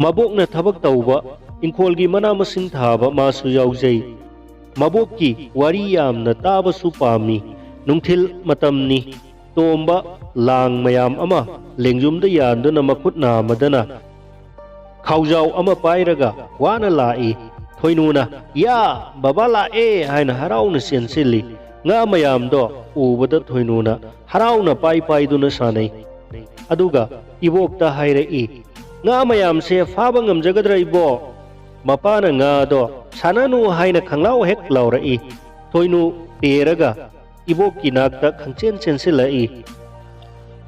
ꯃꯕꯣꯛꯅ ꯊꯕꯛ ꯇꯧꯕ, ꯏꯪꯈꯣꯜꯒꯤ ꯃꯅꯥ ꯃꯁꯤꯡ ꯊꯥꯕ ꯃꯥꯁꯨ ꯌꯥꯎꯖꯩ꯫ ꯃꯕꯣꯛꯀꯤ ꯋꯥꯔꯤ ꯌꯥꯝꯅ ꯇꯥꯕꯁꯨ ꯄꯥꯝꯃꯤ꯫ ꯅꯨꯡꯊꯤꯜ ꯃꯇꯝꯅꯤ꯫ ꯇꯣꯝꯕ ꯂꯥꯡ ꯃꯌꯥꯝ ꯑꯃ ꯂꯦꯡꯖꯨꯝꯗ ꯌꯥꯟꯗꯨꯅ ꯃꯈꯨꯠ ꯅꯥꯝꯃꯗꯅ ꯈꯥꯎꯖꯥꯎ ꯑꯃ ꯄꯥꯏꯔꯒ ꯋꯥꯅ ꯂꯥꯛꯏ꯫ ꯊꯣꯏꯅꯨꯅ "ꯌꯥ, ꯕꯕꯥ ꯂꯥꯛꯑꯦ" ꯍꯥꯏꯅ ꯍꯔꯥꯎꯅ ꯆꯦꯟꯁꯤꯜꯂꯤ꯫ ꯉꯥ ꯃꯌꯥꯝꯗꯣ ꯎꯕꯗ ꯊꯣꯏꯅꯨꯅ ꯍꯔꯥꯎꯅ ꯄꯥꯏ ꯄꯥꯏꯗꯨꯅ ꯁꯥꯟꯅꯩ꯫ ꯑꯗꯨꯒ ꯏꯕꯣꯛꯇ ꯍꯥꯏꯔꯛꯏ, "ꯉꯥ ꯃꯌꯥꯝꯁꯦ ꯐꯥꯕ ꯉꯝꯖꯒꯗ꯭ꯔꯥ ꯏꯕꯣꯛ?" ꯃꯄꯥꯅ ꯉꯥꯗꯣ "ꯁꯥꯟꯅꯅꯨ" ꯍꯥꯏꯅ ꯈꯪꯂꯥꯎ ꯍꯦꯛ ꯂꯥꯎꯔꯛꯏ꯫ ꯊꯣꯏꯅꯨ ꯄꯦꯔꯒ ꯏꯕꯣꯛꯀꯤ ꯅꯥꯛꯇ ꯈꯪꯆꯦꯟ ꯆꯦꯟꯁꯤꯜꯂꯛꯏ꯫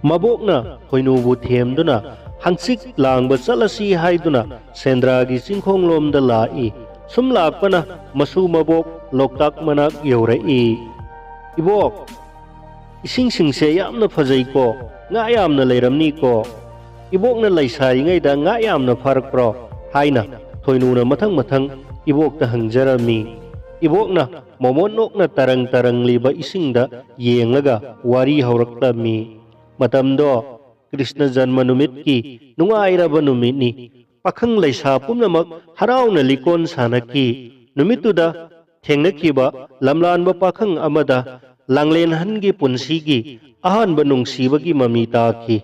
ꯃꯕꯣꯛꯅ ꯊꯣꯏꯅꯨꯕꯨ ꯊꯦꯝꯗꯨꯅ "ꯍꯪꯆꯤꯠ ꯂꯥꯡꯕ ꯆꯠꯂꯁꯤ" ꯍꯥꯏꯗꯨꯅ ꯁꯦꯟꯗ꯭ꯔꯥꯒꯤ ꯆꯤꯡꯈꯣꯡꯂꯣꯝꯗ ꯂꯥꯛꯏ꯫ ꯁꯨꯝ ꯂꯥꯛꯄꯅ ꯃꯁꯨ ꯃꯕꯣꯛ ꯂꯣꯛꯇꯥꯛ ꯃꯅꯥꯛ ꯌꯧꯔꯛꯏ꯫ "ꯏꯕꯣꯛ, ꯏꯁꯤꯡꯁꯤꯡꯁꯦ ꯌꯥꯝꯅ ꯐꯖꯩꯀꯣ, ꯉꯥ ꯌꯥꯝꯅ ꯂꯩꯔꯝꯅꯤꯀꯣ꯫ ꯏꯕꯣꯛꯅ ꯂꯩꯁꯥꯔꯤꯉꯩꯗ ꯉꯥ ꯌꯥꯝꯅ ꯐꯥꯔꯛꯄ꯭ꯔꯣ?" ꯍꯥꯏꯅ ꯊꯣꯏꯅꯨꯅ ꯃꯊꯪ ꯃꯊꯪ ꯏꯕꯣꯛꯇ ꯍꯪꯖꯔꯝꯃꯤ꯫ ꯏꯕꯣꯛꯅ ꯃꯣꯃꯣꯟ ꯅꯣꯛꯅ ꯇꯔꯪ ꯇꯔꯪꯂꯤꯕ ꯏꯁꯤꯡꯗ ꯌꯦꯡꯂꯒ ꯋꯥꯔꯤ ꯍꯧꯔꯛꯂꯝꯃꯤ꯫ ꯃꯇꯝꯗꯣ ꯀ꯭ꯔꯤꯁꯅ ꯖꯟꯃ ꯅꯨꯃꯤꯠꯀꯤ ꯅꯨꯡꯉꯥꯏꯔꯕ ꯅꯨꯃꯤꯠꯅꯤ꯫ ꯄꯥꯈꯪ ꯂꯩꯁꯥ ꯄꯨꯝꯅꯃꯛ ꯍꯔꯥꯎꯅ ꯂꯤꯀꯣꯟ ꯁꯥꯟꯅꯈꯤ꯫ ꯅꯨꯃꯤꯠꯇꯨꯗ ꯊꯦꯡꯅꯈꯤꯕ ꯂꯝꯂꯥꯟꯕ ꯄꯥꯈꯪ ꯑꯃꯗ ꯂꯥꯡꯂꯦꯟꯍꯟꯒꯤ ꯄꯨꯟꯁꯤꯒꯤ ꯑꯍꯥꯟꯕ ꯅꯨꯡꯁꯤꯕꯒꯤ ꯃꯃꯤ ꯇꯥꯈꯤ꯫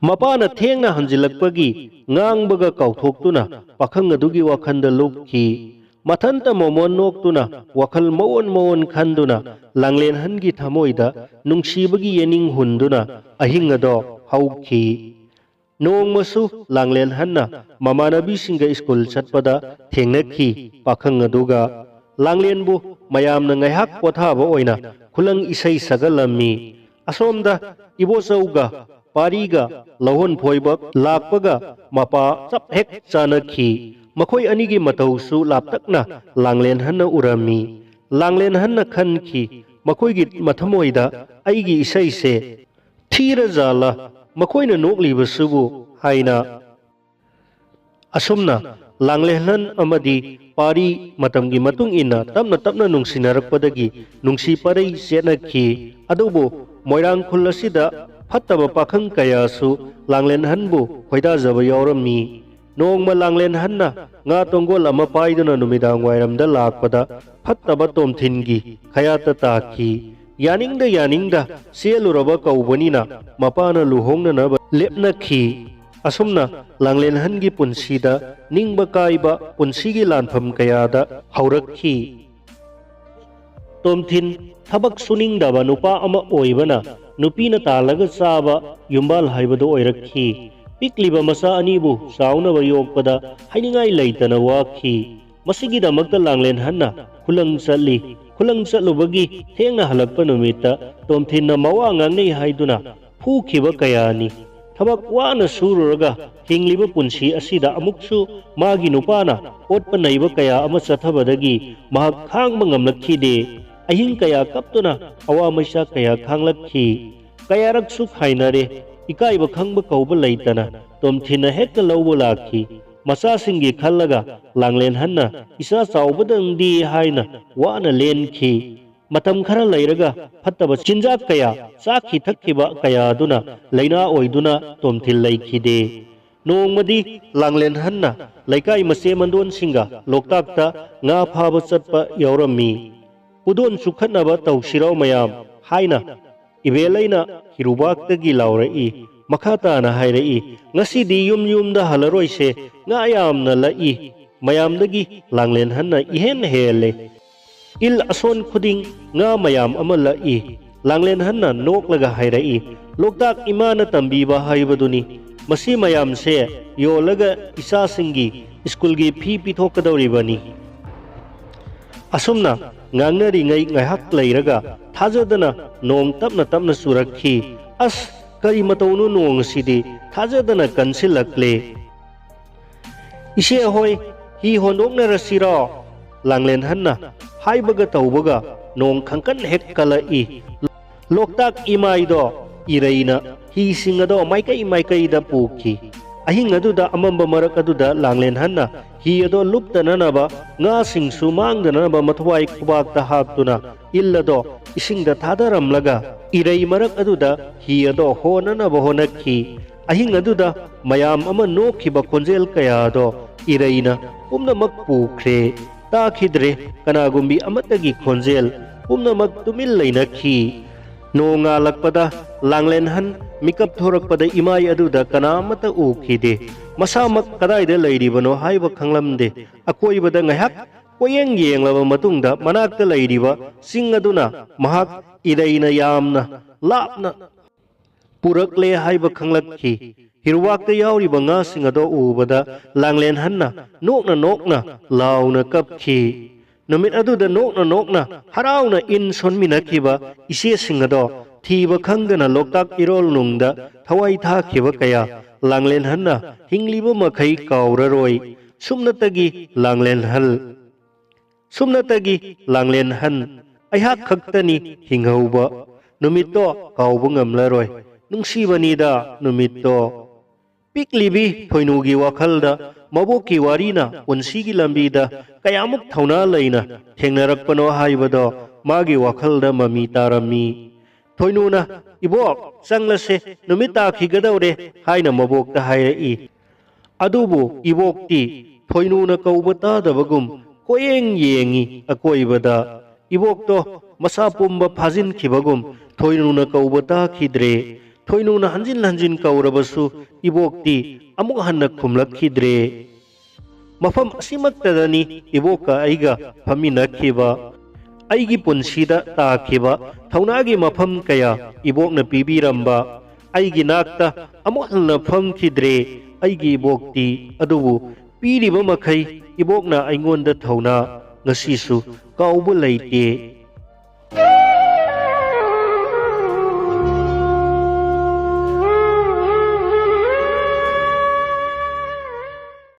ꯃꯄꯥꯅ ꯊꯦꯡꯅ ꯍꯟꯖꯤꯜꯂꯛꯄꯒꯤ ꯉꯥꯡꯕꯒ ꯀꯥꯎꯊꯣꯛꯇꯨꯅ ꯄꯥꯈꯪ ꯑꯗꯨꯒꯤ ꯋꯥꯈꯜꯗ ꯂꯨꯞꯈꯤ꯫ ꯃꯊꯟꯇ ꯃꯣꯃꯣꯟ ꯅꯣꯛꯇꯨꯅ ꯋꯥꯈꯜ ꯃꯑꯣꯟ ꯃꯑꯣꯟ ꯈꯟꯗꯨꯅ ꯂꯥꯡꯂꯦꯟꯍꯟꯒꯤ ꯊꯃꯣꯏꯗ ꯅꯨꯡꯁꯤꯕꯒꯤ ꯌꯦꯅꯤꯡ ꯍꯨꯟꯗꯨꯅ ꯑꯍꯤꯡ ꯑꯗꯣ ꯍꯧꯈꯤ꯫ ꯅꯣꯡꯃꯁꯨ ꯂꯥꯡꯂꯦꯟꯍꯟꯅ ꯃꯃꯥꯟꯅꯕꯤꯁꯤꯡꯒ ꯁ꯭ꯀꯨꯜ ꯆꯠꯄꯗ ꯊꯦꯡꯅꯈꯤ꯫ ꯄꯥꯈꯪ ꯑꯗꯨꯒ ꯂꯥꯡꯂꯦꯟꯕꯨ ꯃꯌꯥꯝꯅ ꯉꯥꯏꯍꯥꯛ ꯄꯣꯊꯥꯕ ꯑꯣꯏꯅ ꯈꯨꯂꯪ ꯏꯁꯩ ꯁꯛꯍꯜꯂꯝꯃꯤ꯫ ꯑꯁꯣꯝꯗ ꯏꯕꯣꯆꯧꯒ ꯄꯥꯔꯤꯒ ꯂꯧꯍꯣꯟ ꯐꯣꯏꯕ ꯂꯥꯛꯄꯒ ꯃꯄꯥ ꯆꯞ ꯍꯦꯛ ꯆꯥꯅꯈꯤ꯫ ꯃꯈꯣꯏ ꯑꯅꯤꯒꯤ ꯃꯇꯧꯁꯨ ꯂꯥꯞꯇꯛꯅ ꯂꯥꯡꯂꯦꯟꯍꯟꯅ ꯎꯔꯝꯃꯤ꯫ ꯂꯥꯡꯂꯦꯟꯍꯟꯅ ꯈꯟꯈꯤ, "ꯃꯈꯣꯏꯒꯤ ꯃꯊꯃꯣꯏꯗ ꯑꯩꯒꯤ ꯏꯁꯩꯁꯦ ꯊꯤꯔꯖꯥꯠꯂ? ꯃꯈꯣꯏꯅ ꯅꯣꯛꯂꯤꯕꯁꯤꯕꯨ?" ꯍꯥꯏꯅ꯫ ꯑꯁꯨꯝꯅ ꯂꯥꯡꯂꯦꯟꯍꯟ ꯑꯃꯗꯤ ꯄꯥꯔꯤ ꯃꯇꯝꯒꯤ ꯃꯇꯨꯡ ꯏꯟꯅ ꯇꯞꯅ ꯇꯞꯅ ꯅꯨꯡꯁꯤꯅꯔꯛꯄꯗꯒꯤ ꯅꯨꯡꯁꯤ ꯄꯔꯩ ꯆꯦꯠꯅꯈꯤ꯫ ꯑꯗꯨꯕꯨ ꯃꯣꯏꯔꯥꯡ ꯈꯨꯜ ꯑꯁꯤꯗ ꯐꯠꯇꯕ ꯄꯥꯈꯪ ꯀꯌꯥꯁꯨ ꯂꯥꯡꯂꯦꯟꯍꯟꯕꯨ ꯈꯣꯏꯗꯥꯖꯕ ꯌꯥꯎꯔꯝꯃꯤ꯫ ꯅꯣꯡꯃ ꯂꯥꯡꯂꯦꯟꯍꯟꯅ ꯉꯥ ꯇꯣꯡꯒꯣꯜ ꯑꯃ ꯄꯥꯏꯗꯨꯅ ꯅꯨꯃꯤꯗꯥꯡ ꯋꯥꯏꯔꯝꯗ ꯂꯥꯛꯄꯗ ꯐꯠꯇꯕ ꯇꯣꯝꯊꯤꯟꯒꯤ ꯈꯌꯥꯠꯇ ꯇꯥꯈꯤ꯫ ꯌꯥꯅꯤꯡꯗ ꯌꯥꯅꯤꯡꯗ ꯆꯦꯜꯂꯨꯔꯕ ꯀꯧꯕꯅꯤꯅ ꯃꯄꯥꯅ ꯂꯨꯍꯣꯡꯅꯅꯕ ꯂꯦꯞꯅꯈꯤ꯫ ꯑꯁꯨꯝꯅ ꯂꯥꯡꯂꯦꯟꯍꯟꯒꯤ ꯄꯨꯟꯁꯤꯗ ꯅꯤꯡꯕ ꯀꯥꯏꯕ ꯄꯨꯟꯁꯤꯒꯤ ꯂꯥꯟꯐꯝ ꯀꯌꯥꯗ ꯍꯧꯔꯛꯈꯤ꯫ ꯇꯣꯝꯊꯤꯟ ꯊꯕꯛ ꯁꯨꯅꯤꯡꯗꯕ ꯅꯨꯄꯥ ꯑꯃ ꯑꯣꯏꯕꯅ ꯅꯨꯄꯤꯅ ꯇꯥꯜꯂꯒ ꯆꯥꯕ ꯌꯨꯝꯕꯥꯜ ꯍꯥꯏꯕꯗꯨ ꯑꯣꯏꯔꯛꯈꯤ꯫ ꯄꯤꯛꯂꯤꯕ ꯃꯆꯥ ꯑꯅꯤꯕꯨ ꯆꯥꯎꯅꯕ ꯌꯣꯛꯄꯗ ꯍꯥꯏꯅꯤꯡꯉꯥꯏ ꯂꯩꯇꯅ ꯋꯥꯈꯤ꯫ ꯃꯁꯤꯒꯤꯗꯃꯛꯇ ꯂꯥꯡꯂꯦꯟꯍꯟꯅ ꯈꯨꯂꯪ ꯆꯠꯂꯤ꯫ ꯈꯨꯂꯪ ꯆꯠꯂꯨꯕꯒꯤ ꯊꯦꯡꯅ ꯍꯜꯂꯛꯄ ꯅꯨꯃꯤꯠꯇ ꯇꯣꯝꯊꯤꯟꯅ ꯃꯋꯥ ꯉꯥꯡꯅꯩ ꯍꯥꯏꯗꯨꯅ ꯐꯨꯈꯤꯕ ꯀꯌꯥꯅꯤ꯫ ꯊꯕꯛ ꯋꯥꯅ ꯁꯨꯔꯨꯔꯒ ꯍꯤꯡꯂꯤꯕ ꯄꯨꯟꯁꯤ ꯑꯁꯤꯗ ꯑꯃꯨꯛꯁꯨ ꯃꯥꯒꯤ ꯅꯨꯄꯥꯅ ꯑꯣꯠꯄ ꯅꯩꯕ ꯀꯌꯥ ꯑꯃ ꯆꯠꯊꯕꯗꯒꯤ ꯃꯍꯥꯛ ꯈꯥꯡꯕ ꯉꯝꯂꯛꯈꯤꯗꯦ꯫ ꯑꯍꯤꯡ ꯀꯌꯥ ꯀꯞꯇꯨꯅ ꯑꯋꯥ ꯃꯩꯁꯥ ꯀꯌꯥ ꯈꯥꯡꯂꯛꯈꯤ꯫ ꯀꯌꯥꯔꯛꯁꯨ ꯈꯥꯏꯅꯔꯦ꯫ ꯏꯀꯥꯏꯕ ꯈꯪꯕ ꯀꯧꯕ ꯂꯩꯇꯅ ꯇꯣꯝꯊꯤꯟꯅ ꯍꯦꯛꯇ ꯂꯧꯕ ꯂꯥꯛꯈꯤ꯫ ꯃꯆꯥꯁꯤꯡꯒꯤ ꯈꯜꯂꯒ ꯂꯥꯡꯂꯦꯟꯍꯟꯅ ꯏꯆꯥ ꯆꯥꯎꯕꯗꯪꯗꯤ ꯍꯥꯏꯅ ꯋꯥꯅ ꯂꯦꯟꯈꯤ꯫ ꯃꯇꯝ ꯈꯔ ꯂꯩꯔꯒ ꯐꯠꯇꯕ ꯆꯤꯟꯖꯥꯛ ꯀꯌꯥ ꯆꯥꯈꯤ ꯊꯛꯈꯤꯕ ꯀꯌꯥ ꯑꯗꯨꯅ ꯂꯥꯏꯅꯥ ꯑꯣꯏꯗꯨꯅ ꯇꯣꯝꯊꯤꯜ ꯂꯩꯈꯤꯗꯦ꯫ ꯅꯣꯡꯃꯗꯤ ꯂꯥꯡꯂꯦꯟꯍꯟꯅ ꯂꯩꯀꯥꯏ ꯃꯆꯦ ꯃꯟꯗꯣꯟꯁꯤꯡꯒ ꯂꯣꯛꯇꯥꯛꯇ ꯉꯥ ꯐꯥꯕ ꯆꯠꯄ ꯌꯥꯎꯔꯝꯃꯤ꯫ "ꯄꯨꯗꯣꯟ ꯆꯨꯞꯈꯠꯅꯕ ꯇꯧꯁꯤꯔꯣ ꯃꯌꯥꯝ?" ꯍꯥꯏꯅ ꯏꯕꯦꯜꯂꯩꯅ ꯍꯤꯔꯨꯕꯥꯛꯇꯒꯤ ꯂꯥꯎꯔꯛꯏ꯫ ꯃꯈꯥ ꯇꯥꯅ ꯍꯥꯏꯔꯛꯏ, "ꯉꯁꯤꯗꯤ ꯌꯨꯝ ꯌꯨꯝꯗ ꯍꯜꯂꯔꯣꯏꯁꯦ, ꯉꯥ ꯌꯥꯝꯅ ꯂꯛꯏ, ꯃꯌꯥꯝꯗꯒꯤ ꯂꯥꯡꯂꯦꯟꯍꯟꯅ ꯏꯍꯦꯟ ꯍꯦꯜꯂꯦ꯫ ꯏꯜ ꯑꯁꯣꯟ ꯈꯨꯗꯤꯡ ꯉꯥ ꯃꯌꯥꯝ ꯑꯃ ꯂꯛꯏ꯫" ꯂꯥꯡꯂꯦꯟꯍꯟꯅ ꯅꯣꯛꯂꯒ ꯍꯥꯏꯔꯛꯏ, "ꯂꯣꯛꯇꯥꯛ ꯏꯃꯥꯅ ꯇꯝꯕꯤꯕ ꯍꯥꯏꯕꯗꯨꯅꯤ꯫ ꯃꯁꯤ ꯃꯌꯥꯝꯁꯦ ꯌꯣꯜꯂꯒ ꯏꯆꯥꯁꯤꯡꯒꯤ ꯁ꯭ꯀꯨꯜꯒꯤ ꯐꯤ ꯄꯤꯊꯣꯛꯀꯗꯧꯔꯤꯕꯅꯤ꯫" ꯑꯁꯨꯝꯅ ꯉꯥꯡꯅꯔꯤꯉꯩ ꯉꯥꯏꯍꯥꯛ ꯂꯩꯔꯒ ꯊꯥꯖꯗꯅ ꯅꯣꯡ ꯇꯞꯅ ꯇꯞꯅ ꯆꯨꯔꯛꯈꯤ꯫ "ꯑꯁ, ꯀꯔꯤ ꯃꯇꯧꯅꯣ ꯅꯣꯡ ꯑꯁꯤꯗꯤ? ꯊꯥꯖꯗꯅ ꯀꯟꯁꯤꯜꯂꯛꯂꯦ꯫ ꯏꯆꯦ ꯍꯣꯏ, ꯍꯤ ꯍꯣꯟꯗꯣꯛꯅꯔꯁꯤꯔꯣ?" ꯂꯥꯡꯂꯦꯟꯍꯟꯅ ꯍꯥꯏꯕꯒ ꯇꯧꯕꯒ ꯅꯣꯡ ꯈꯪꯀꯟ ꯍꯦꯛ ꯀꯜꯂꯛꯏ꯫ ꯂꯣꯛꯇꯥꯛ ꯏꯃꯥꯏꯗꯣ ꯏꯔꯩꯅ ꯍꯤꯁꯤꯡ ꯑꯗꯣ ꯃꯥꯏꯀꯩ ꯃꯥꯏꯀꯩꯗ ꯄꯨꯈꯤ꯫ ꯑꯍꯤꯡ ꯑꯗꯨꯗ ꯑꯃꯝꯕ ꯃꯔꯛ ꯑꯗꯨꯗ ꯂꯥꯡꯂꯦꯟꯍꯟꯅ ꯍꯤ ꯑꯗꯣ ꯂꯨꯞꯇꯅꯅꯕ, ꯉꯥꯁꯤꯡꯁꯨ ꯃꯥꯡꯗꯅꯅꯕ ꯃꯊ꯭ꯋꯥꯏ ꯈꯨꯕꯥꯛꯇ ꯍꯥꯞꯇꯨꯅ ꯏꯜ ꯑꯗꯣ ꯏꯁꯤꯡꯗ ꯊꯥꯗꯔꯝꯂꯒ ꯏꯔꯩ ꯃꯔꯛ ꯑꯗꯨꯗ ꯍꯤ ꯑꯗꯣ ꯍꯣꯅꯅꯕ ꯍꯣꯠꯅꯈꯤ꯫ ꯑꯍꯤꯡ ꯑꯗꯨꯗ ꯃꯌꯥꯝ ꯑꯃ ꯅꯣꯛꯈꯤꯕ ꯈꯣꯟꯖꯦꯜ ꯀꯌꯥꯗꯣ ꯏꯔꯩꯅ ꯄꯨꯝꯅꯃꯛ ꯄꯨꯈ꯭ꯔꯦ꯫ ꯇꯥꯈꯤꯗ꯭ꯔꯦ ꯀꯅꯥꯒꯨꯝꯕꯤ ꯑꯃꯠꯇꯒꯤ ꯈꯣꯟꯖꯦꯜ꯫ ꯄꯨꯝꯅꯃꯛ ꯇꯨꯃꯤꯟ ꯂꯩꯅꯈꯤ꯫ ꯅꯣꯡꯉꯥꯜꯂꯛꯄꯗ ꯂꯥꯡꯂꯦꯟꯍꯟ ꯃꯤꯀꯞ ꯊꯣꯔꯛꯄꯗ ꯏꯃꯥꯏ ꯑꯗꯨꯗ ꯀꯅꯥ ꯑꯃꯠꯇ ꯎꯈꯤꯗꯦ꯫ ꯃꯁꯥꯃꯛ ꯀꯗꯥꯏꯗ ꯂꯩꯔꯤꯕꯅꯣ ꯍꯥꯏꯕ ꯈꯪꯂꯝꯗꯦ꯫ ꯑꯀꯣꯏꯕꯗ ꯉꯥꯏꯍꯥꯛ ꯀꯣꯌꯦꯡ ꯌꯦꯡꯂꯕ ꯃꯇꯨꯡꯗ ꯃꯅꯥꯛꯇ ꯂꯩꯔꯤꯕ ꯆꯤꯡ ꯑꯗꯨꯅ ꯃꯍꯥꯛ ꯏꯔꯩꯅ ꯌꯥꯝꯅ ꯂꯥꯞꯅ ꯄꯨꯔꯛꯂꯦ ꯍꯥꯏꯕ ꯈꯪꯂꯛꯈꯤ꯫ ꯍꯤꯔꯨꯋꯥꯛꯇ ꯌꯥꯎꯔꯤꯕ ꯉꯥꯁꯤꯡ ꯑꯗꯣ ꯎꯕꯗ ꯂꯥꯡꯂꯦꯟꯍꯟꯅ ꯅꯣꯛꯅ ꯅꯣꯛꯅ ꯂꯥꯎꯅ ꯀꯞꯈꯤ꯫ ꯅꯨꯃꯤꯠ ꯑꯗꯨꯗ ꯅꯣꯛꯅ ꯅꯣꯛꯅ ꯍꯔꯥꯎꯅ ꯏꯟ ꯁꯣꯟꯃꯤꯟꯅꯈꯤꯕ ꯏꯆꯦꯁꯤꯡ ꯑꯗꯣ ꯊꯤꯕ ꯈꯪꯗꯅ ꯂꯣꯛꯇꯥꯛ ꯏꯔꯣꯜ ꯅꯨꯡꯗ ꯊꯋꯥꯏ ꯊꯥꯈꯤꯕ ꯀꯌꯥ ꯂꯥꯡꯂꯦꯟꯍꯟꯅ ꯍꯤꯡꯂꯤꯕ ꯃꯈꯩ ꯀꯥꯎꯔꯔꯣꯏ꯫ ꯁꯨꯞꯅꯇꯒꯤ ꯂꯥꯡꯂꯦꯟꯍꯜ ꯁꯨꯞꯅꯇꯒꯤ ꯂꯥꯡꯂꯦꯟꯍꯟ ꯑꯩꯍꯥꯛ ꯈꯛꯇꯅꯤ ꯍꯤꯡꯍꯧꯕ꯫ ꯅꯨꯃꯤꯠꯇꯣ ꯀꯥꯎꯕ ꯉꯝꯂꯔꯣꯏ꯫ ꯅꯨꯡꯁꯤꯕꯅꯤꯗ ꯅꯨꯃꯤꯠꯇꯣ꯫ ꯄꯤꯛꯂꯤꯕꯤ ꯊꯣꯏꯅꯨꯒꯤ ꯋꯥꯈꯜꯗ ꯃꯕꯣꯛꯀꯤ ꯋꯥꯔꯤꯅ ꯄꯨꯟꯁꯤꯒꯤ ꯂꯝꯕꯤꯗ ꯀꯌꯥꯃꯨꯛ ꯊꯧꯅꯥ ꯂꯩꯅ ꯊꯦꯡꯅꯔꯛꯄꯅꯣ ꯍꯥꯏꯕꯗꯣ ꯃꯥꯒꯤ ꯋꯥꯈꯜꯗ ꯃꯃꯤ ꯇꯥꯔꯝꯃꯤ꯫ ꯊꯣꯏꯅꯨꯅ, "ꯏꯕꯣꯛ, ꯆꯪꯂꯁꯦ, ꯅꯨꯃꯤꯠ ꯇꯥꯈꯤꯒꯗꯧꯔꯦ" ꯍꯥꯏꯅ ꯃꯕꯣꯛꯇ ꯍꯥꯏꯔꯛꯏ꯫ ꯑꯗꯨꯕꯨ ꯏꯕꯣꯛꯇꯤ ꯊꯣꯏꯅꯨꯅ ꯀꯧꯕ ꯇꯥꯗꯕꯒꯨꯝ ꯀꯣꯏꯌꯦꯡ ꯌꯦꯡꯉꯤ ꯑꯀꯣꯏꯕꯗ꯫ ꯏꯕꯣꯛꯇꯣ ꯃꯁꯥ ꯄꯨꯝꯕ ꯐꯥꯖꯤꯟꯈꯤꯕꯒꯨꯝ ꯊꯣꯏꯅꯨꯅ ꯀꯧꯕ ꯇꯥꯈꯤꯗ꯭ꯔꯦ꯫ ꯊꯣꯏꯅꯨꯅ ꯍꯟꯖꯤꯟ ꯍꯟꯖꯤꯟ ꯀꯧꯔꯕꯁꯨ ꯏꯕꯣꯛꯇꯤ ꯑꯃꯨꯛ ꯍꯟꯅ ꯈꯨꯝꯂꯛꯈꯤꯗ꯭ꯔꯦ꯫ ꯃꯐꯝ ꯑꯁꯤꯃꯛꯇꯗꯅꯤ ꯏꯕꯣꯛꯀ ꯑꯩꯒ ꯐꯝꯃꯤꯟꯅꯈꯤꯕ꯫ ꯑꯩꯒꯤ ꯄꯨꯟꯁꯤꯗ ꯇꯥꯈꯤꯕ ꯊꯧꯅꯥꯒꯤ ꯃꯐꯝ ꯀꯌꯥ ꯏꯕꯣꯛꯅ ꯄꯤꯕꯤꯔꯝꯕ꯫ ꯑꯩꯒꯤ ꯅꯥꯛꯇ ꯑꯃꯨꯛ ꯍꯟꯅ ꯐꯝꯈꯤꯗ꯭ꯔꯦ ꯑꯩꯒꯤ ꯏꯕꯣꯛꯇꯤ꯫ ꯑꯗꯨꯕꯨ ꯄꯤꯔꯤꯕ ꯃꯈꯩ ꯏꯕꯣꯛꯅ ꯑꯩꯉꯣꯟꯗ ꯊꯧꯅꯥ ꯉꯁꯤꯁꯨ ꯀꯥꯎꯕ ꯂꯩꯇꯦ꯫